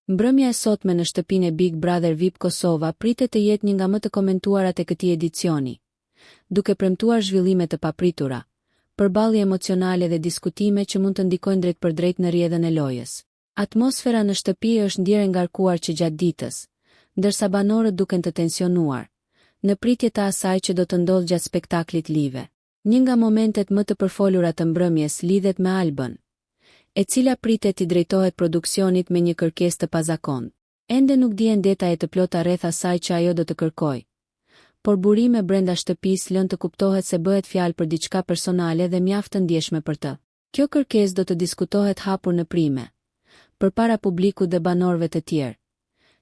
Mbrëmja e sotme në shtëpinë e Big Brother VIP Kosova pritet të jetë një nga më të komentuarat e këtij edicioni, duke premtuar zhvillime të papritura, përballje emocionale dhe diskutime që mund të ndikojnë drejtpërdrejt në rrjedhën e lojës. Atmosfera në shtëpi është ndjerë e ngarkuar që gjatë ditës, ndërsa banorët duken të tensionuar, në pritje të asaj që do të ndodhë gjatë spektaklit live. Një nga momentet më të përfolura të mbrëmjes lidhet me Albën, e cila pritet t'i drejtohet produksionit me një kërkesë të pazakontë. Ende nuk dihen detaje të plota rreth asaj që ajo do të kërkojë, por burime brenda shtëpisë lënë të kuptohet se bëhet fjalë për diçka personale dhe mjaft të ndjeshme për të. Kjo kërkesë do të diskutohet hapur në prime, përpara publikut dhe banorëve të tjerë,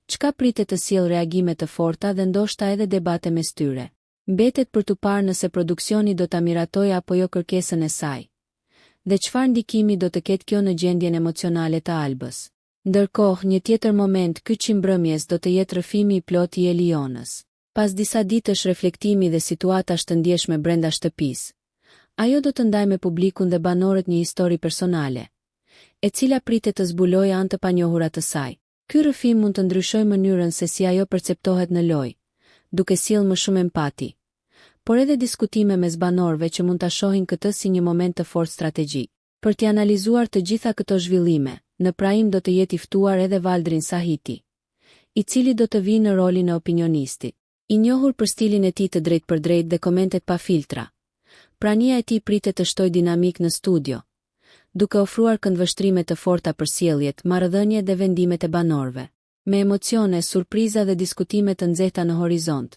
çka pritet të sjellë reagime të forta dhe ndoshta edhe debate mes tyre. Mbetet për t'u parë nëse produksioni do ta miratojë apo jo kërkesën e saj dhe çfarë ndikimi do të ketë kjo në gjendjen emocionale të Albës. Ndërkohë, një tjetër moment kyç i mbrëmjes do të jetë rrëfimi i plotë i Elijonës. Pas disa ditësh reflektimi dhe situatash të ndjeshme brenda shtëpisë, ajo do të ndajë me publikun dhe banorët një histori personale, e cila pritet të zbulojë anë të panjohura të saj. Ky rrëfim mund të ndryshojë mënyrën se si ajo perceptohet në lojë, duke sjellë më shumë empati, por edhe diskutime mes banorëve që mund ta shohin këtë si një moment të fortë strategjik. Për t'i analizuar të gjitha këto zhvillime, në Prime do të jetë i ftuar edhe Valdrin Sahiti, i cili do të vijë në rolin e opinionistit. I njohur për stilin e tij të drejtpërdrejtë dhe komentet pa filtra, prania e tij pritet të shtojë dinamikë në studio, duke ofruar këndvështrime të forta për sjelljet, marrëdhëniet dhe vendimet e banorëve. Me emocione, surpriza dhe diskutime të nxehta në horizont,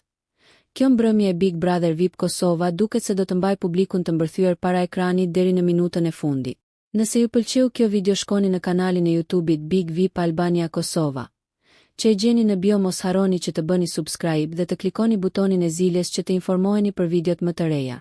kjo mbrëmje e Big Brother VIP Kosova duket se do të mbajë publikun të mbërthyer para ekranit deri në minutën e fundit. Nëse ju pëlqeu kjo video shkoni në kanalin e YouTube-it Big VIP Albania Kosova, që e gjeni në bio mos harroni që të bëni subscribe dhe të klikoni butonin e ziles që të informoheni për videot më të reja.